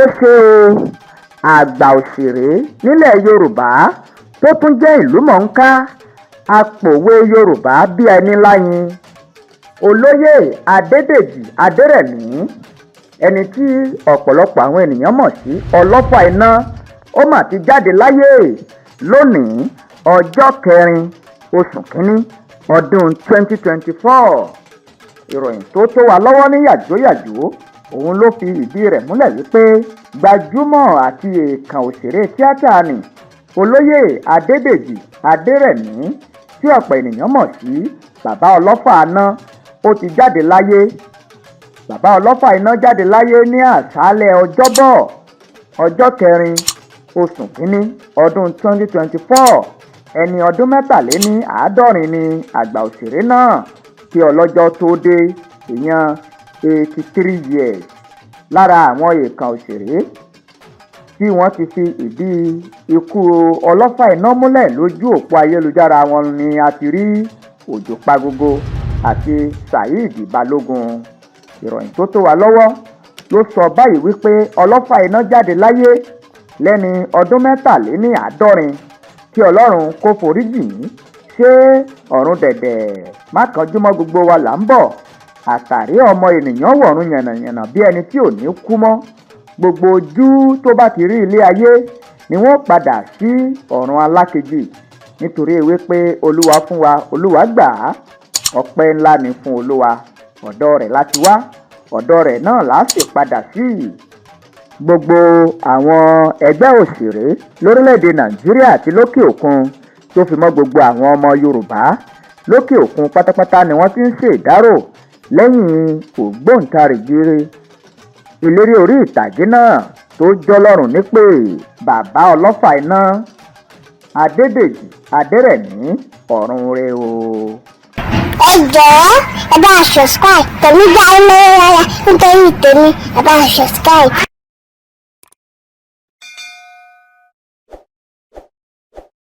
Ó ṣe o, àgbà òṣèré nílẹ̀ Yorùbá tó tún jẹ́ ìlú-mọ̀-ọ́n-kà, apòwe Yorùbá bíi ẹni láyín, Olóyè Adédèjì Adẹrẹmí, ẹni tí ọ̀pọ̀lọpọ̀ àwọn ènìyàn mọ̀ sí Ọlọ́fà Iná, ó mà ti jáde láyé lónìí, ọjọ́ kẹrin oṣù kínní ọdún 2024. Ìròyìn tó tó wa lọ́wọ́ ní yàjóyàjó òun ló fi ìdí rẹ̀ múlẹ̀ wípé gbajúmọ̀ àti èèkàn òṣèré tíátà ní Olóyè Adédèjì Adẹrẹmí, tí ọ̀pọ̀ ènìyàn mọ̀ sí Bàbá Ọlọ́fà Iná, ó ti jáde láyé. Bàbá Ọlọ́fà Iná jáde láyé ní àṣálẹ́ Ọjọ́bọ̀, ọjọ́ kẹrin oṣù kínní ọdún 2024. Ẹni ọdún 73 ní àgbà òṣèré náà kí ọlọ́jọ́ tóó dé, ìyẹn 83 years. Lára àwọn èèkàn òṣèré tí wọ́n ti fi ìdí ikú Ọlọ́fà Iná múlẹ̀ lójú òpó ayélujára wọn ni a ti rí Òjó Pàgógó àti Saheed Balogun. Ìròyìn tó tó wa lọ́wọ́ ló sọ báyìí wípé Ọlọ́fà Iná jáde láyé lẹ́ni ọdún 73. Kí Ọlọ́run kó forí jìn ín. Ṣé ọ̀run dẹ̀dẹ̀ má kánjú mọ́, gbogbo wa là ń bọ̀. Àtàrí ọmọ ènìyàn wọ̀run yànnàyànnà bí ẹni tí ò ní kú mọ́. Gbogbo ojú tó bá ti rí ilé ayé ni wọ́n padà sí ọ̀run alákejì, nítorí wípé Olúwa fún wa, Olúwa gbà á, ọpẹ́ ńlá ni fún Olúwa. Ọ̀dọ̀ rẹ̀ láti wá, ọ̀dọ̀ rẹ̀ náà là á sì padà sí. Gbogbo àwọn ẹgbẹ́ òṣèré lórílẹ̀‐èdè Nàìjíríà àti lókè òkun, tó fi mọ́ gbogbo àwọn ọmọ Yorùbá lókè òkun pátápátá ni wọ́n ti ń ṣèdárò lẹ́yìn ògbóǹtarìgì eléré orí ìtàgé náà tó jọlọ́run nípè, Bàbá Ọlọ́fà Iná, Adédèjì Adẹrẹmí. Ọ̀run re o. Ẹ jọ̀ọ́, ẹ bá a subscribe. Tèmi dá lówó rárá nítorí tèmi, ẹ bá a subscribe.